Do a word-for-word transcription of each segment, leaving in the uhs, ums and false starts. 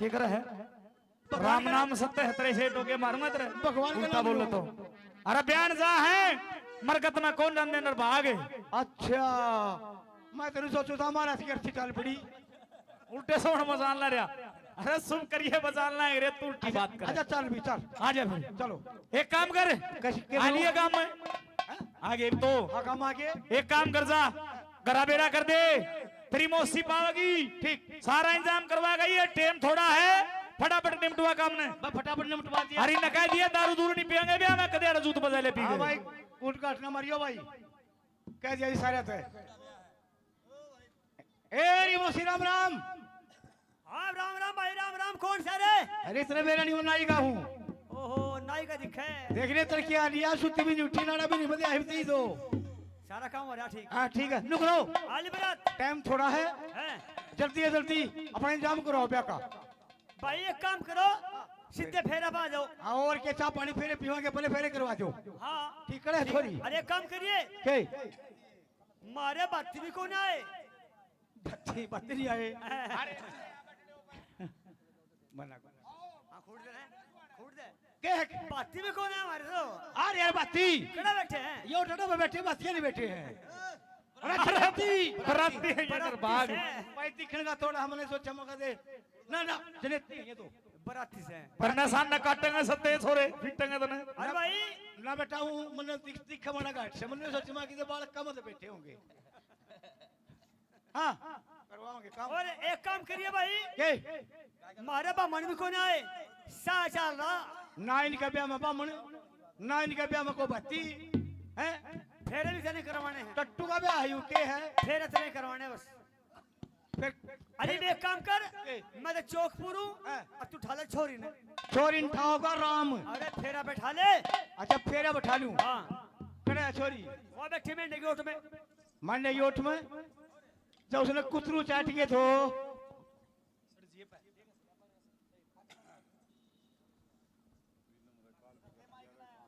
देख रहे हैं, राम नाम सत्य है, तेरे से टोके मारूंगा तेरे। भगवान का उल्टा नाम बोलो लो। तो। अरे बयान जा है, मरगत में कौन जाने नर भाग। अच्छा, मैं तेरे सोचू था महाराज की अर्थी चाल पड़ी। उल्टे सोण मजाल ना रहा। अरे शुभ करिए मजाल ना रे, तू उल्टी बात कर। अच्छा चल भी चल। आ जा फिर। चलो। एक काम कर। कैसे, कैसे आलिए हो? काम में। हाँ? आगे तो। हाँ, काम आगे। एक काम कर जा, घरा बेरा कर दे, तेरी मौसी पावेगी। ठीक। सारा इंतजाम करवा गई है, टाइम थोड़ा है, फटाफट निपटवा काम ने। बस फटाफट निपटवा दिया। अरे न कह दिया दारू दूरू नहीं पियेंगे ब्याह में, कदे अड़ा जूत बजा ले पी हाँ गए। भाई, कूट काट ना मारियो भाई, कह दिया जी सारे थे। ए री मौसी राम राम। हाँ, राम राम भाई, राम राम। कौन सा रे? अरे, इतने मेरा नहीं, वो नाई का हूँ। ओहो, नाई का दिखे। देख ले, तरक्की आ लिया, सुत्ती भी नहीं उठी, नाड़ा भी नहीं बंधे, हिलती ही दो। सारा काम हो रहा ठीक। हाँ, ठीक है, नुक रहो। आली बरात। टाइम थोड़ा है। हैं? जल्दी है, जल्दी। अपना इंतजाम करो ब्याह का। भाई, एक काम करो, सीधे फेरा पा जाओ। हाँ, और के चाह पानी फेरे पीवांगे, पहले फेरे करवा दो। हाँ। ठीक है, छोरी। अरे, एक काम करिए। के? मारे बाती भी कौन आए? बाती, बाती नहीं आए। अरे। मना कर। हाँ, खोड़ दे रे, खोड़ दे। के? बाती भी कौन है हमारे तो? अरे यार, बाती। कड़ा बैठे हैं? यो टड़ा पे बैठे, बातियां नहीं बैठे हैं। अरे, अरे, बाती। बराती है ये बराती दरबार। है। भाई, दिखने का थोड़ा हमने सोचा मौका दे। ना, ना, जने नहीं है ये तो। बराती से। पर ना सान ना काटेंगे सत्ते छोरे, पीटेंगे तने। अरे भाई। ना बेटा हूँ, मैंने दिख, दिखा बड़ा घाट से, मैंने सोचा माँ की बालक कम तो बैठे होंगे। हाँ, करवाओगे काम। और एक काम करिए भाई। के? मारे बामण भी कोनी आए, सा चाल रहा। ना इनका ब्याह में बामण, ना इनका ब्याह में को बत्ती, हैं? फेरे भी तने करवाने हैं। टट्टू का ब्याह है, यू के है? फेरे तने करवाने बस। फिर अरे, फिर मैं एक काम कर, ए। मैं तो चौकपुर हूँ, हाँ। और तू ठाले छोरी ने। छोरी ने ठाओगा राम। अरे, फेरा बैठा ले। अच्छा, फेरा बैठा लूँ। हाँ। कड़े है छोरी? वो बैठी मंडे की ओट में। मंडे की ओट में? जब उसने कुतरू चाट के थो।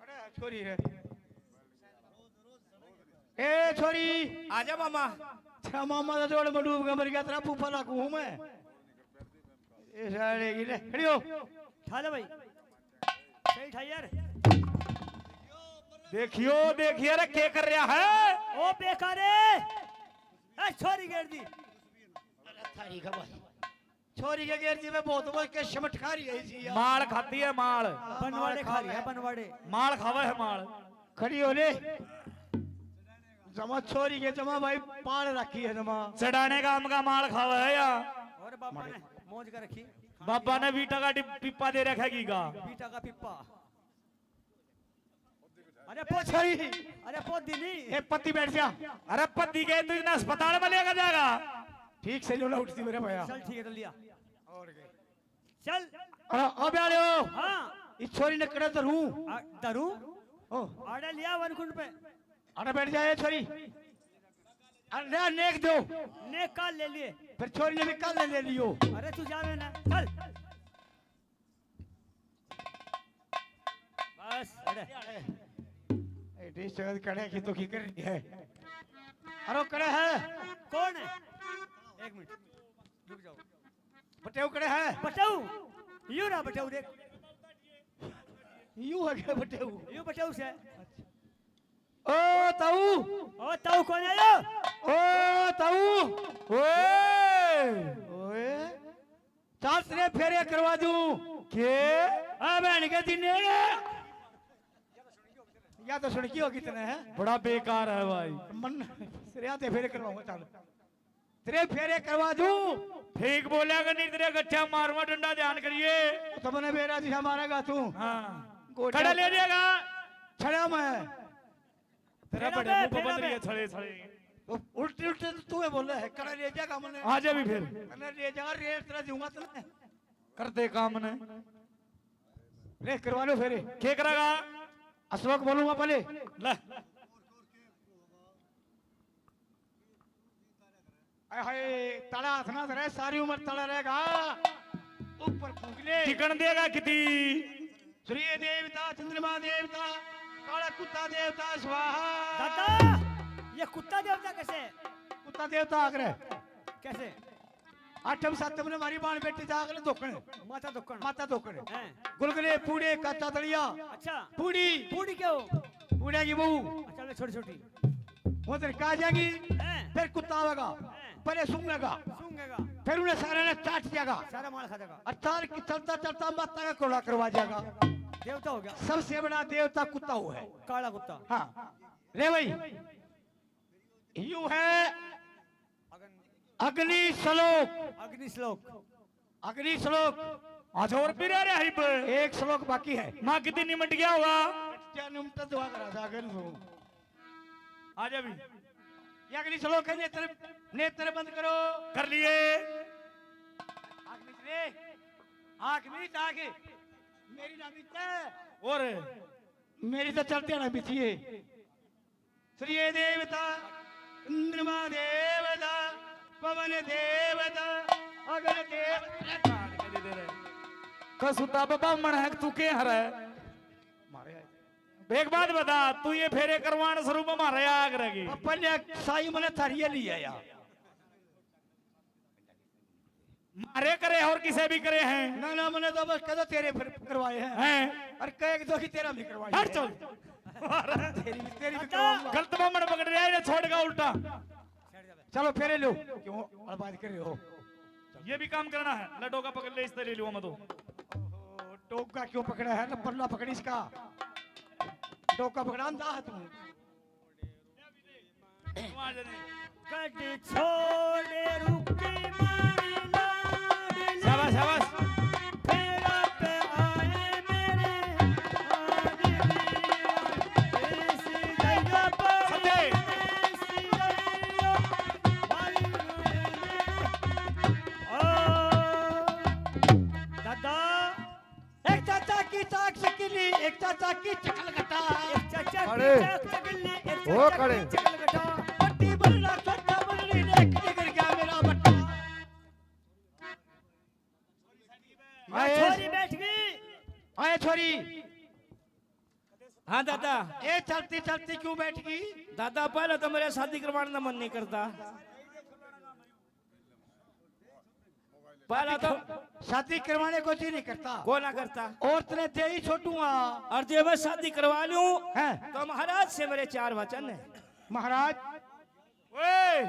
अरे, छोरी है। ए, छोरी। आजा मामा। अच्छा, मामा का जोड़ में डूब के मर गया, तेरा फूफा लागू हूँ मैं। ए, साले की ले, खड़ी हो। ठा ले भाई। सही ठा यार। देखियो, देखिए रे, के कर रहा है? ओ बेकारे। ए, छोरी गेर दी। अरे, थारी का भाई। छोरी के गेर जी में बहुत वो के चमटकारी है जी यार। माल खाती है, माल। बनवाड़े खा रही है, बनवाड़े। माल खावे है, माल। खड़ी हो ले। जमा छोरी के जमा भाई पाल रखी है जमा। चढ़ाने का आम का माल खावे है या? और बाबा ने मौज कर रखी। बाबा ने बीटा का डिप-, पिप्पा दे रखा है घी का। बीटा का पिप्पा। अरे पोछी। अरे पोदी नहीं। ए, पति बैठ जा। अरे पति के तू इतना अस्पताल में लेकर जाएगा। ठीक से लो ना उठती मेरे भैया। चल ठीक है, तो लिया। और के? चल। अरे, अबे आ रहे हो? हाँ। इस छोरी ने कड़े धरूं। आ, धरूं? ओ। आड़े लिया वनकुंड पे। अरे बैठ जा, ए छोरी। अरे ले, नेक दो। नेक काल ले लिए। फिर छोरी ने भी काल ले, ले लियो। अरे तू जावे ना, चल। बस, अरे। ए, डिस्टर्ब करे कि तो की कर रही है? अरे करे है? कौन है? एक मिनट, रुक जाओ। बटेऊ करे है? बटेऊ, यू रहा बटेऊ, देख। यू है क्या बटेऊ? यू बटेऊ से। ओ ताऊ। ओ ताऊ कौन है यो? ओ ताऊ। ओए। ओए। चाल तेरे फेरे करवा दूं। के? आ बहन के दिने। या तो सुन की हो कितने हैं? बड़ा बेकार है भाई। मन सिरिया ते फेरे करवाऊंगा, चल। तेरे फेरे करवा दूं। ठीक बोलेगा, नहीं तेरे गट्ठा मारूंगा डंडा, ध्यान करिए। तो मैंने बेरा जी हमारा गा तू। हाँ। गोटा खड़ा ले जाएगा। छड़ा मैं। तेरा फेरा बड़े बे, मुंह पे फेरा बंद रही है, बे। छड़े, छड़े। वो उल्टे, उल्टे तो तू ही बोले है, कड़ा ले जाएगा मने। आ जा भी फिर। मने ले जाएगा, रेट तेरा दूंगा तने। कर दे काम ने। ले, करवा लो फेरे। के करेगा? अशोक बोलूंगा पहले। ले। आय हाय, तड़ा हाथ ना धरे, सारी उम्र तड़ा रहेगा। ऊपर फूंक ले। टिकन देगा किती? सूर्य देवता, चंद्रमा देवता, काला कुत्ता देवता, स्वाहा। दादा, ये कुत्ता देवता कैसे? कुत्ता देवता आकर। कैसे? आठम सातम ने मारी बाण बेटी जाग ले धोकण। माता धोकण। माता धोकण। हैं। गुलगुले, पूड़े, काचा दलिया। अच्छा। पूड़ी। पूड़ी क्या हो? पूड़े की बहू। अच्छा, ले छोटी छोटी। वो तेरे कहा जाएगी, हैं। फिर कुत्ता आवेगा, हैं। पहले सूंघेगा, सूंघेगा। फिर उन्हें सारे ने चाट जाएगा। सारा माल खा जाएगा। और चाल की चलता चलता माता का कोड़ा करवा जाएगा। देवता हो गया। सबसे बड़ा देवता कुत्ता हो है। काला कुत्ता। हाँ। रे भाई, यू है अग्नि श्लोक। अग्नि श्लोक। अग्नि श्लोक। आज और भी रह रहा है इब। एक श्लोक बाकी है। माँ कितनी निमट गया होगा? क्या निमटा दुआ करा था अगर वो। आ जा भी। ये अग्नि श्लोक है, नेत्र, नेत्र बंद करो। कर लिए। आँख मीच ले। आँख मीच, आँख। मेरी ना मीच। और? मेरी तो चलते ना बिछिए। सूर्य देवता, चंद्रमा देवता, पवन देवता, अग्नि देवता। कसुता बाबा मन है, तू के हर है? मारे। एक बात बता, तू ये फेरे करवाण स्वरूप मारे आग रहेगी। अपन ने साई मने थारिये लिया यार। मारे करे और किसे भी करे हैं? ना, ना, मैंने तो बस कहता तेरे फिर करवाए हैं। हैं? और कह दो कि तेरा भी करवाए हट हैं। चल। तेरी भी, तेरी भी करवाऊंगा। गलत बामण पकड़ रहा है, ये छोड़ का उल्टा। चलो फेरे लो। क्यों अड़बाज कर रहे हो? ये भी काम करना है। ले डोका पकड़ ले, इस तरह ले लूंगा मैं तो। ओहो, डोका क्यों पकड़ा है? ना पल्ला पकड़ इसका। डोका पकड़ा, अंधा है तू। गढ़ छोड़ रुकी मारी लाडली। शाबाश, शाबाश। फेरा पे आए मेरे आदमी। इस जगह पर संजय। इस जगह पर भाई ओ दादा। एक चाचा की चाक चकली, एक चाचा की चकलगटा। एक चाचा की अरे। चाक चकली, एक ओ चाचा कड़े। की चकलगटा। बट्टी बल्ला, छोटा बल्ली ने एक जिगर गया मेरा बट्टा। आए। छोरी बैठ गई। आए छोरी। हाँ दादा। ए चलती चलती क्यों बैठ गई? दादा पहले तो मेरे शादी करवाने का मन नहीं करता। पहला तो शादी करवाने को जी नहीं करता। को ना करता? औरत ने दे ही छोटू हाँ। और जो मैं शादी करवा लूं, हैं? तो महाराज से मेरे चार वचन है। महाराज, ओए!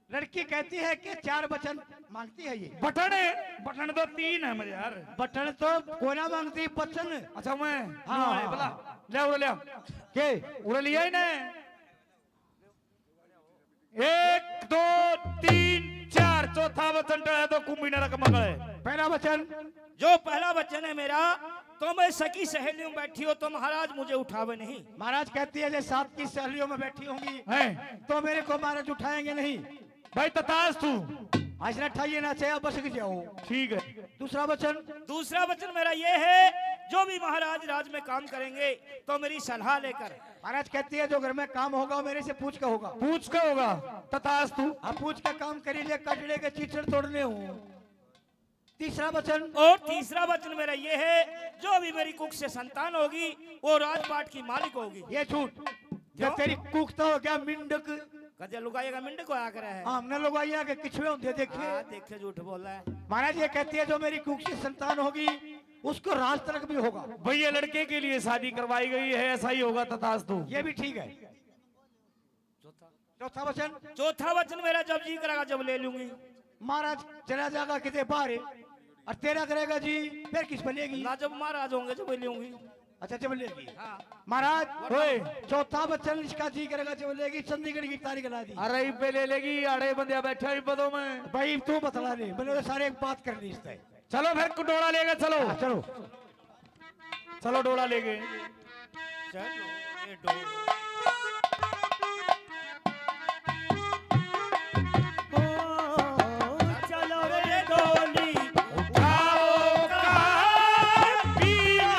लड़की कहती है कि चार वचन मांगती है ये। बटन है, बटन तो तीन है मेरे यार। बटन तो कोना मांगती, वचन। अच्छा मैं, हाँ, हाँ, हाँ, भला, हाँ। ले उड़े ले। के? उड़े लिया ही ना। एक, दो, तीन, चार, चौथा वचन टले तो कुंभी नरक में गए। पहला वचन। जो पहला वचन है मेरा, तुम सखी सहेलियों में बैठी हो तो महाराज मुझे उठावे नहीं। महाराज कहती है, जो साथ की सहेलियों में बैठी होंगी, हैं। तो मेरे को महाराज उठाएंगे नहीं। भाई तथास्तु। आज ना ठाइए ना चाहे बस के जाओ। ठीक है। दूसरा वचन। दूसरा वचन मेरा ये है, जो भी महाराज राज में काम करेंगे तो मेरी सलाह लेकर। महाराज कहती है, जो घर में काम होगा, मेरे से पूछ के होगा। पूछ के होगा। तथास्तु। हाँ, पूछ के काम करी ले, कटड़े के चीचड़ तोड़ने हूँ। तीसरा वचन। और तीसरा वचन मेरा ये है, जो भी मेरी कुख से संतान होगी, वो राजपाट की मालिक होगी। ये झूठ। जब क्यों? तेरी कुख तो हो गया मिंडक। कदे लुगाई का मिंडक होया करे है। हाँ, हमने लुगाइया के किछुए होंदे देखे। हाँ, देखे झूठ बोला है। महाराज ये कहती है, जो मेरी कुख से संतान होगी, उसको राज तिलक भी होगा। भैया, लड़के के लिए शादी करवाई गई है, ऐसा ही होगा, तथास्तु। ये भी ठीक है। चौथा वचन। चौथा वचन मेरा, जब जी करेगा जब ले लूंगी। महाराज चला जाएगा किते बाहर और तेरा करेगा जी, फिर किस पे लेगी? ना, जब महाराज होंगे जब ले लूंगी। अच्छा, जब लेगी। हाँ। महाराज, ओए। चौथा वचन इसका जी करेगा जब लेगी, चंडीगढ़ की तारीख ला दी। अरे इब्बे ले लेगी, अड़े बंदिया बैठा इब्बे तो मैं। भाई तू बतला दे, मैंने तो सारे एक बात कर ली इससे। चलो फिर डोला लेके चलो। हाँ, चलो। चलो डोला लेके। चलो ये डोला। ओ, चलो रे डोली। उठाओ कहार पिया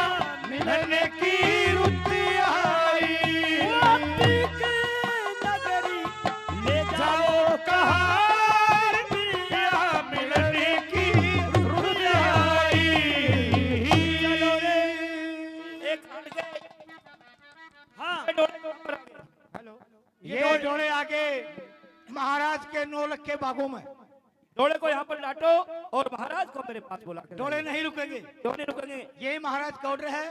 मिलन की रुत आई। नगरी ले जाओ कहार पिया मिलन की रुत आई। चलो रे। एक हट गए। हाँ। हेलो। ये डोले आगे महाराज के नौ लखे बागों में। डोले को यहाँ पर डांटो और महाराज को मेरे पास बुला के डोले लाइए। नहीं रुकेंगे। क्यों नहीं रुकेंगे? ये महाराज का ऑर्डर है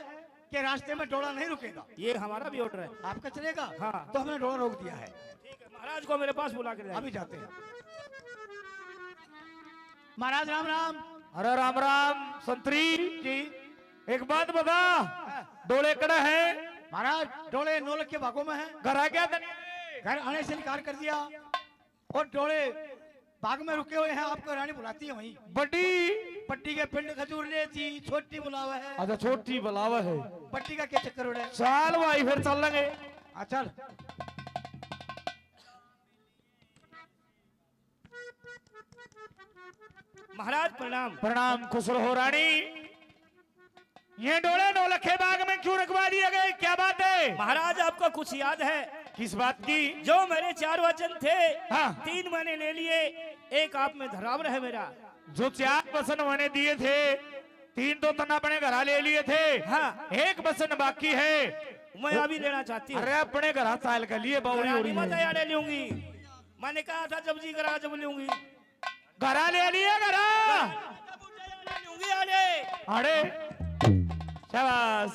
कि रास्ते में डोला नहीं रुकेगा। ये हमारा भी ऑर्डर है। आपका चलेगा? हाँ। तो हमने डोला रोक दिया है। ठीक है, महाराज को मेरे पास बुला के लाइए। अभी जाते हैं। महाराज राम राम। अरे राम राम संतरी। जी। एक बात बता, हाँ। डोले कड़ा है? महाराज, डोले नौलख के भागों में है। घर आ गया तने? घर आने से इनकार कर दिया। और डोले बाग में रुके हुए हैं, आपको रानी बुलाती है वहीं। बड़ी? बड़ी के पिंड खजूर ले थी, छोटी बुलावा है। अच्छा, छोटी बुलावा है। बड़ी का क्या चक्कर उड़े? चल भाई, फिर चल लेंगे। हाँ, चल। महाराज प्रणाम। प्रणाम, खुश रहो रानी। ये डोले नौलखे बाग में क्यों रखवा दिए गए, क्या बात है? महाराज, आपको कुछ याद है? किस बात की? जो मेरे चार वचन थे, हाँ। तीन मैंने ले लिए, एक आप में धराव रहे मेरा। जो चार वचन मैंने दिए थे, तीन तो तन अपने घरा ले लिए थे, हाँ। एक वचन बाकी है। मैं अभी लेना चाहती हूँ। अरे, अपने घरा चाल के लिए बावली हो रही है। मत आड़े लूंगी, मैंने कहा था जब जी करा जब लूंगी। घरा ले लिए, घरा। लूंगी आड़े। अरे, शाबाश।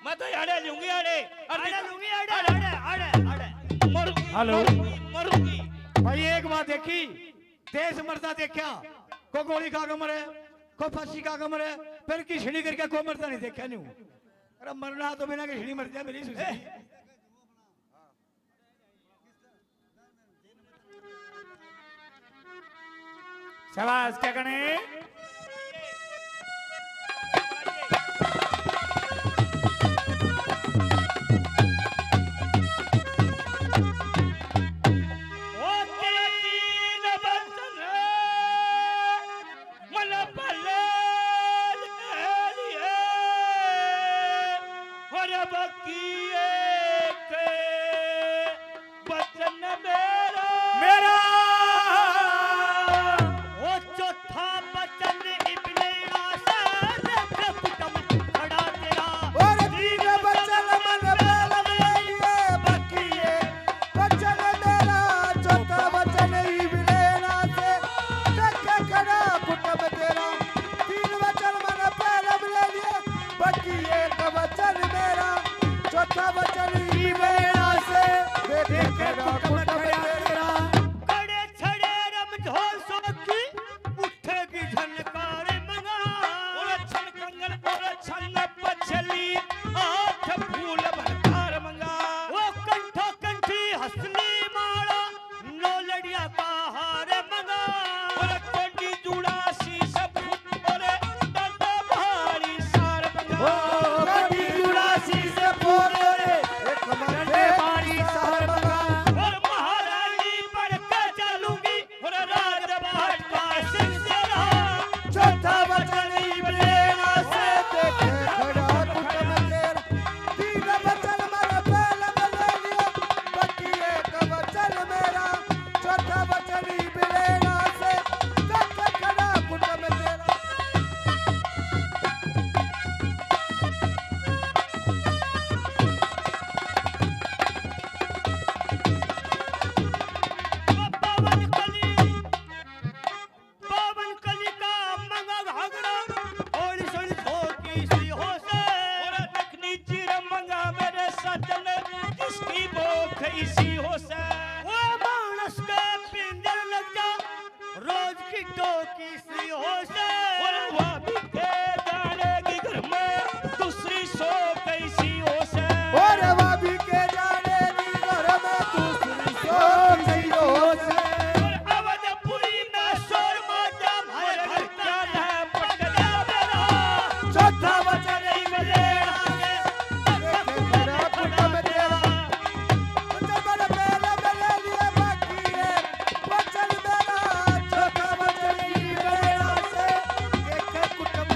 मैं तो आड़े लूंगी आड़े। अरे आड़े लूंगी आड़े, आड़े, आड़े, आड़े। मरूंगी, हेलो। मरूंगी, मरूंगी। भाई, एक बात देखी, देश मरता देखा, को गोली खा के मरे, को फांसी खा के मरे, फिर किसनी करके को मरता नहीं देखा नहीं। अरे, मरना तो बिना किसनी मर जा मेरी सुशी। शाबाश, क्या कहने? ओ तेरे तीन बंधन मन भले लिए, और बाकी एक वचन मेरा। मेरा। ओ चौथा वचन इब लेना से, देख कुटम खड़ा तेरा। और तीन वचन मन पहले में लिए, बाकी ये वचन मेरा। चौथा वचन इब लेना से, देख खड़ा कुटम तेरा। तीन वचन मन पहले में ले लिए, बाकी एक वचन मेरा। चौथा वचन इब लेना से, देख खड़ा कुटम तेरा। कड़े छड़े रमझोल सो की उठेगी झनकार मंगा। ओ छन कंगन, ओ छन पछली, आठ फूल भंडार मंगा। ओ कंठो कंठी हसनी माला, नौ लड़िया का हार मंगा। ओ कोटी जुड़ा सी सब, ओ डंडा भारी सार मंगा। ओ कोटी जुड़ा सी सब, ओ एक डंडा भारी सार मंगा। और महारानी बन के चलूंगी, और राजपाट का सिलसिला। चौथा वचन इब लेना से, देखे खड़ा कुटम तेरा। तीन वचन मन पहले में ले लिए, बाकी एक वचन मेरा। चौथा वचन इब लेना से, देखे खड़ा कुटम तेरा। बावन कली, बावन कली का मंगा घाघरा, और सुन धोती सी हो से। और देखनी चीर मंगा मेरे सजन, जिसकी भूख इसी हो से। वो मानस के पिंजर लग जा, रोज की टोकी सी हो से। और भाभी के जाने की घर में दूसरी सो कैसी हो से। और भाभी के जाने की घर में दूसरी सो कैसी हो से। और अवधपुरी में शोर मचा, हमारे घर का है पटना मेरा। चौथा वचन इब लेना से, देखे खड़ा कुटम तेरा। वचन मन पहले में ले लिए, बाकी है वचन मेरा। चौथा वचन इब लेना से, देखे कुटम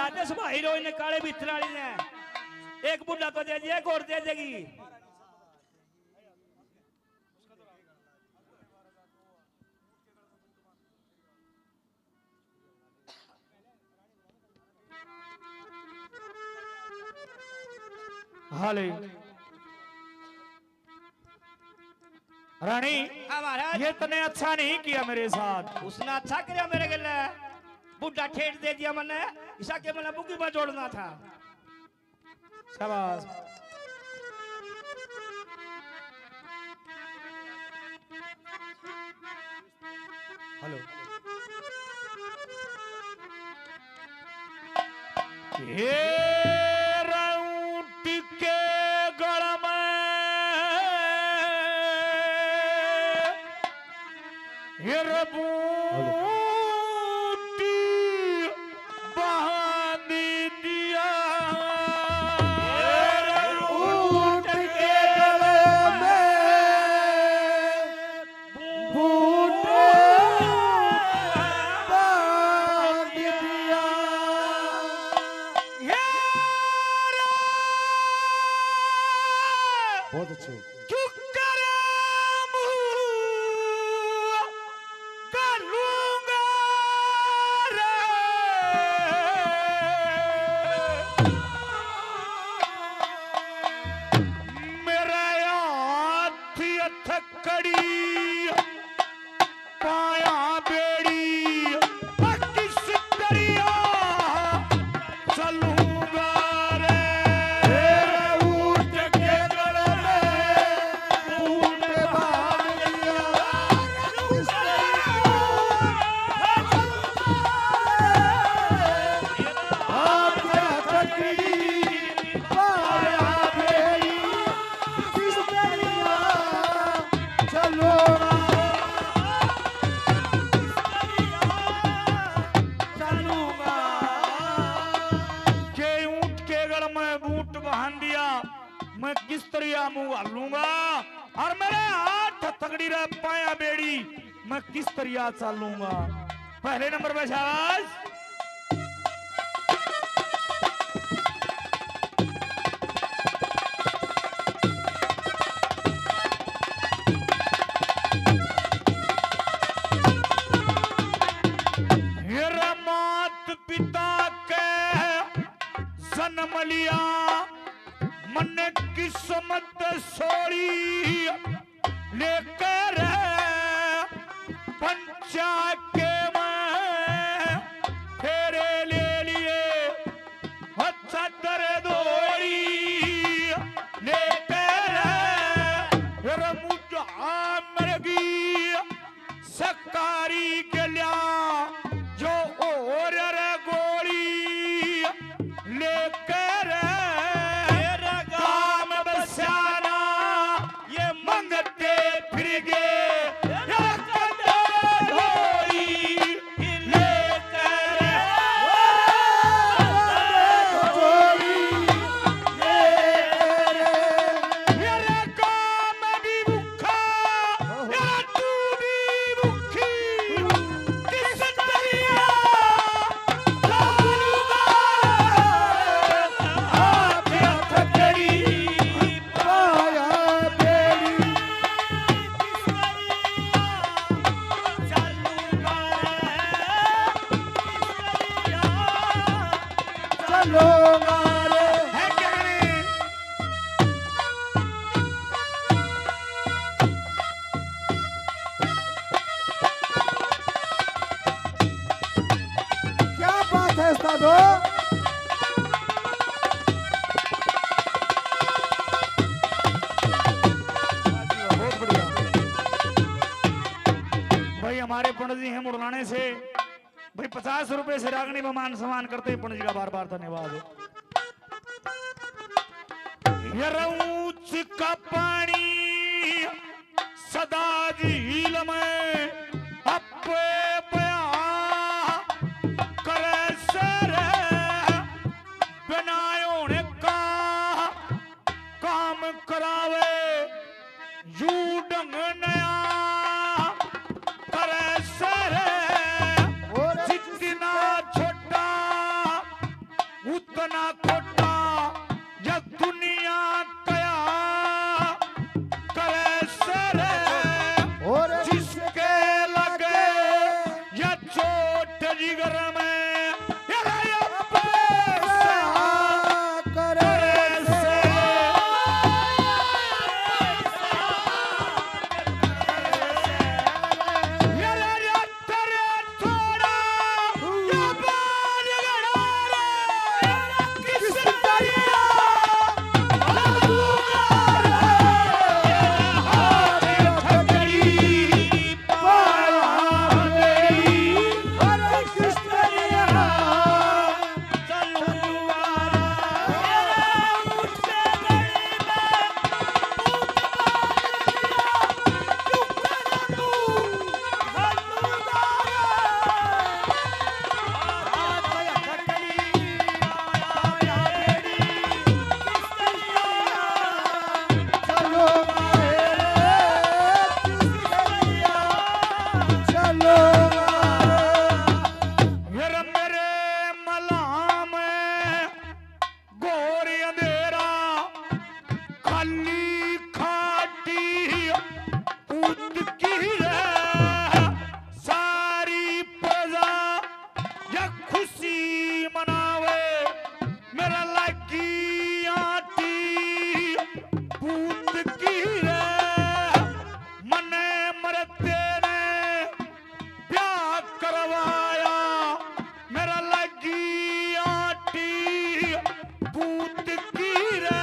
अरे भाई रो इन्हें काले भीतर वाली ने एक बुढ़ा तो दे दिया, एक और दे देगी। हाले रानी, हाँ महाराज। ये तने अच्छा नहीं किया मेरे साथ। उसने अच्छा किया मेरे गले, बुढ़ा ठेठ दे दिया मन्ने। इसा के मन्ने बुकी में जोड़ना था। शाबाश। हेलो। हे रऊंट के गल में, हे रबूटी बांध दिया। ऊंट के गले में बूट बांध दिया। बहुत अच्छे। क्यों करे मुंह घालूंगा रे। मेरा हाथ हथकड़ी, पाया बेड़ी, मैं किस दरिया चलूंगा रे। ऊंट के गल में बूट बांध दिया। हाथ हथकड़ी, पाया बेड़ी, किस दरिया चलूंगा, चलूंगा। के ऊंट के गल में बूट बांध दिया, मैं किस तरिया मुंह घालूंगा, और मेरे हाथ हथकड़ी रे पाया बेड़ी, मैं किस तरिया चालूंगा। पहले नंबर पे शाबाश। मेरा मात पिता के जन्म लिया, मन्ने किस्मत सोली लेकर पंचा के मैं फेरे ले लिए, चादर दौड़ी लेकर रमुझा मरगी। सकारी गल्या जो और रे गोली लेकर तेरा गाम बस्याना ये मंगते फिर गए तेरा कदर गोली लेकर गोली लेकर मेरा काम भी भूखा, मेरा तू भी भूखी। किस दरिया जाऊंगा? हाथ हथकड़ी, पाया बेड़ी। किस दरिया जाऊंगा? किस दरिया चलूंगा रे। है क्या नहीं? क्या बात है उस्तादो। बहुत बढ़िया। भाई, हमारे पंडित जी हैं मुड़लाने से। भाई, पचास रुपए से रागनी में मान सम्मान करते हैं पंडित जी का, बार बार धन्यवाद। ये रऊच का पानी सदा झील में अपे बया करे सर, बिना होने का काम करावे, यू ढंग नया करे सर। और जितना छोटा उतना खोटा जब दुनिया कया करे से रे, और जिसके लगे या चोट जिगर में, या रे अब्बे से करे से। मेरे, मेरे मलाम घोर अंधेरा, खाली खाटी पूत की रे। सारी प्रजा या खुशी मनावे, मेरा लागी आटी पूत की रे। मने मरते ने ब्याह करवाया, मेरा लगी आटी पूत की रे।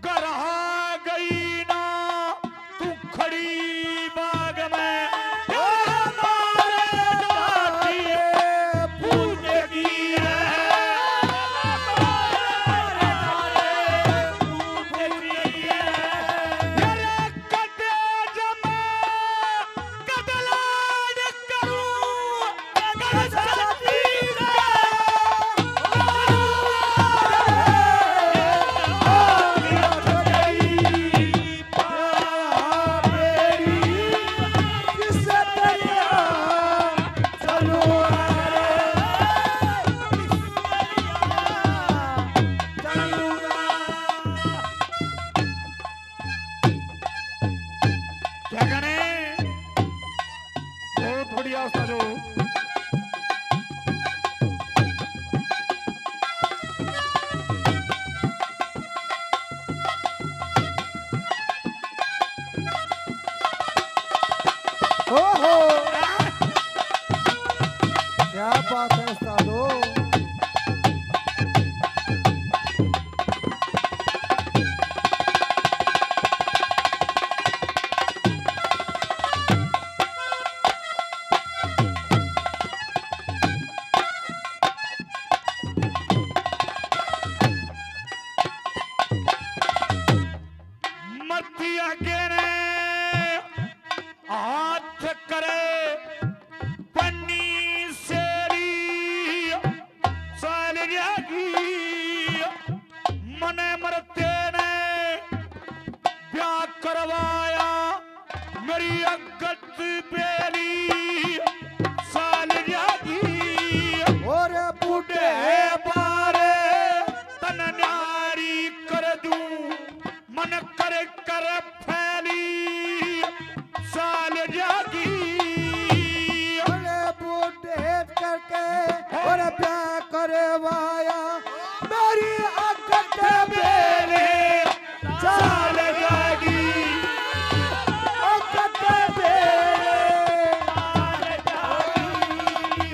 घर आ गई ना तू खड़ी बाग में, ओ मारे डाटी पूत की रे। मेरे कदे जमा क्या कहने? बहुत बढ़िया उस्ताद हो। ओहो, क्या बात है उस्ताद हो। मतिया गेरे हाथ करे पन्नी सेरी साल जागी। मने मरते ने ब्याह करवाया, मेरी अंगत बेरी साल जागी। और बूढ़े बारे तन न्यारी कर दूं, मन कर कर फैली साल जागी। अरे बूढ़े करके और ब्याह करवाया, मेरी अंगत बेरी साल जागी। अंगत बेरी साल जागी।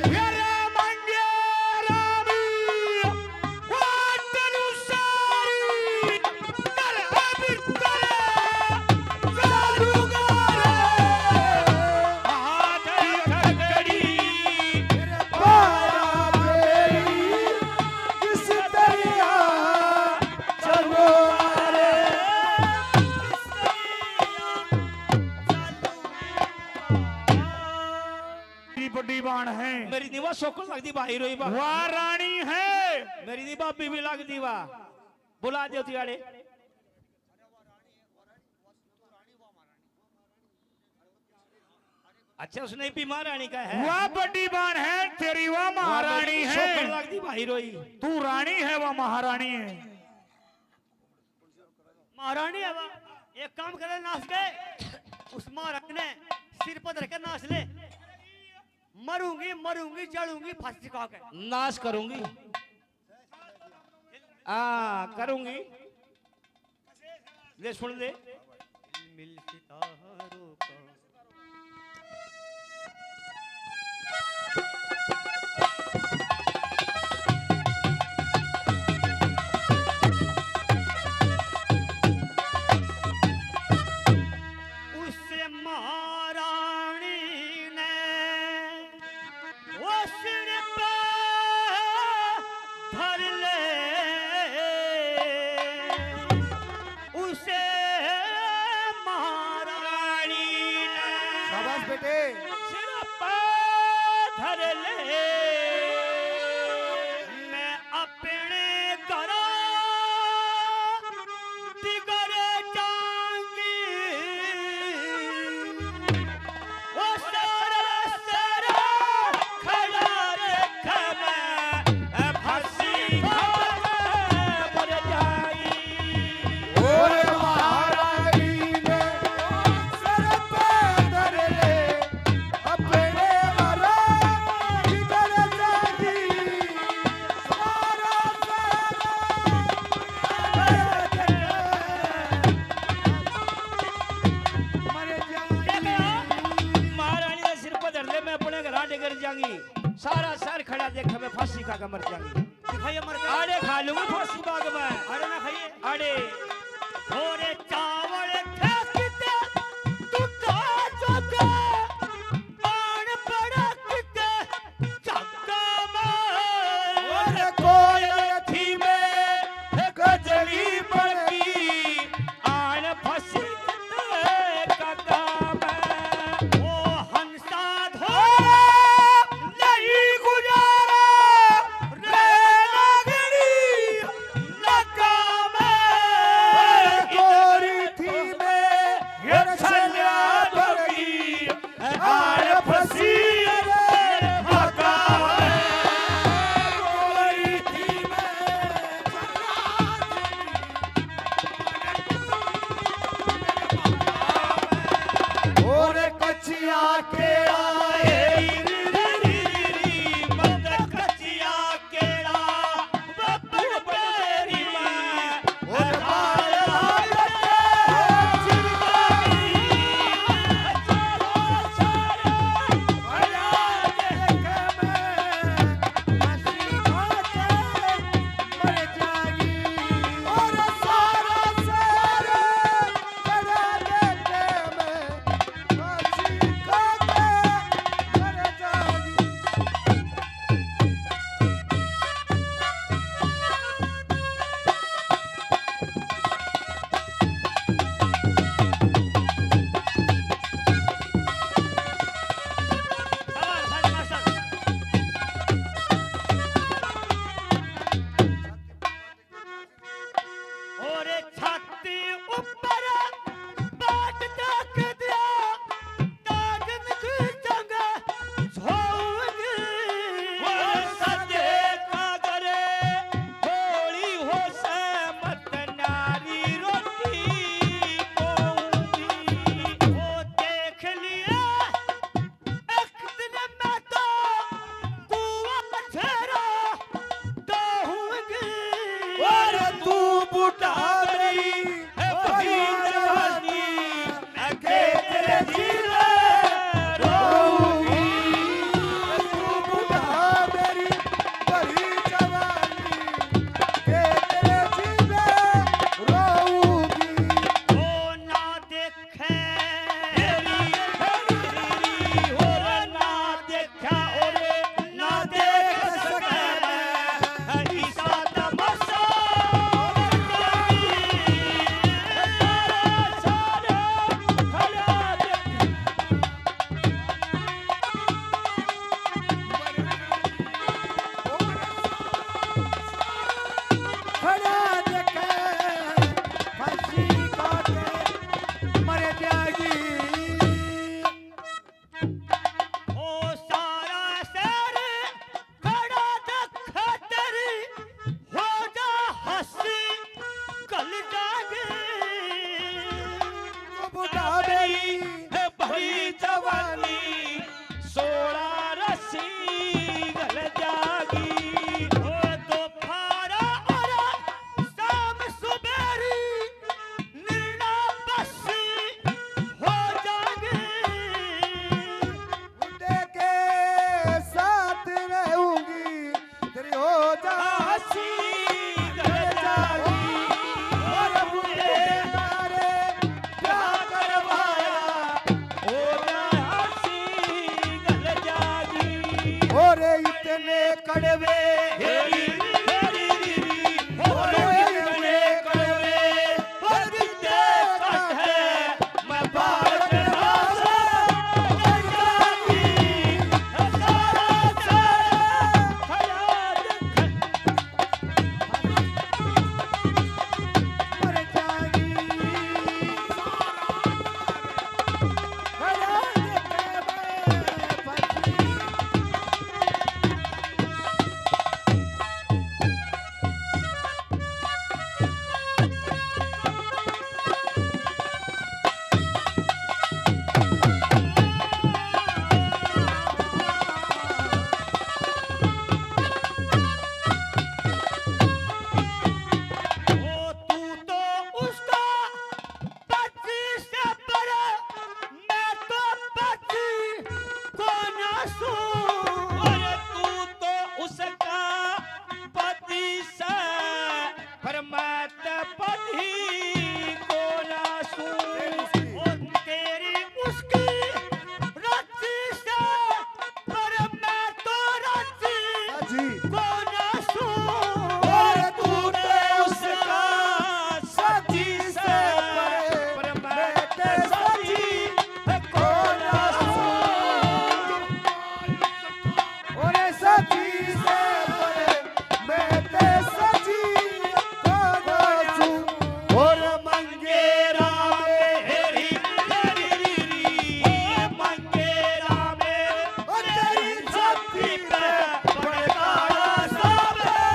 मेरे मंगे रामी वाट अनुसारी कर अभी करे चालू करे। हाथ खकड़ी बारा बेरी किस तरिया चलो रे। बड़ी बड़ी बाण है। मेरी नीवा सोकल लगदी भाई रोई बा। वाह रानी है। मेरी नी भाभी भी लगदी वाह। बुला दो तियाड़े। अच्छा, उसने भी महारानी का है। वह बड़ी बान है तेरी, वह महारानी है। सोखन लगती भाई रोई। तू रानी है, वह महारानी है। महारानी है वह। एक काम करे, नाच के उस महारानी ने सिर पर धर के नाच ले। मरूंगी, मरूंगी, जलूंगी फांसी चढ़ा के। नाश करूंगी। आ, करूंगी। ले सुन ले। मिल सितारों का। उस महारानी ने वो सिर पे धर ले, उसे महारानी ने शाबाश बेटे। सिर पे धर ले, मैं अपने घर दिगर जाऊंगी। ओ सर, सर, खड़ा देख मैं, ए, फांसी खाके मर जाई। ओए महारानी ने सर पे धर ले, अपने घर दिगर जाऊंगी। सारा, सारा महारानी के सिर पर धर ले, मैं अपने घर आडे कर जाऊंगी। सारा शहर खड़ा देखे, मैं फांसी खाके मर जाऊंगी। दिखाइए मर जाओ। आड़े खा लूंगी फांसी बाग में। आड़े ना खाइए। आड़े। थोड़े चावल थे किते, तू खा चुके। पान पड़ा किते, चक्का में। और कोयल थी मैं, गजली बनगी, आन फंसी किते कदम। ओ हंसा धोरा नहीं गुजारा, रे नागरी नकाम। गोरी थी मैं, ये छल्या बगी, आन फंसी रे मकाम। गोरी थी मैं, और कचिया केला, ए, री, री, री, री, री, मत कचिया केला, बब्बर तेरी माँ। और बाला और छाती ऊपर बाट तक दिया, ताजन की जंग झोंक। वो सजे कागरे, होली हो से मत नारी रोटी पोऊंगी। वो देख लिया एक दिन मैं तो कुआं छेड़ा तो हूँगी। और तू बुढ़ा मेरी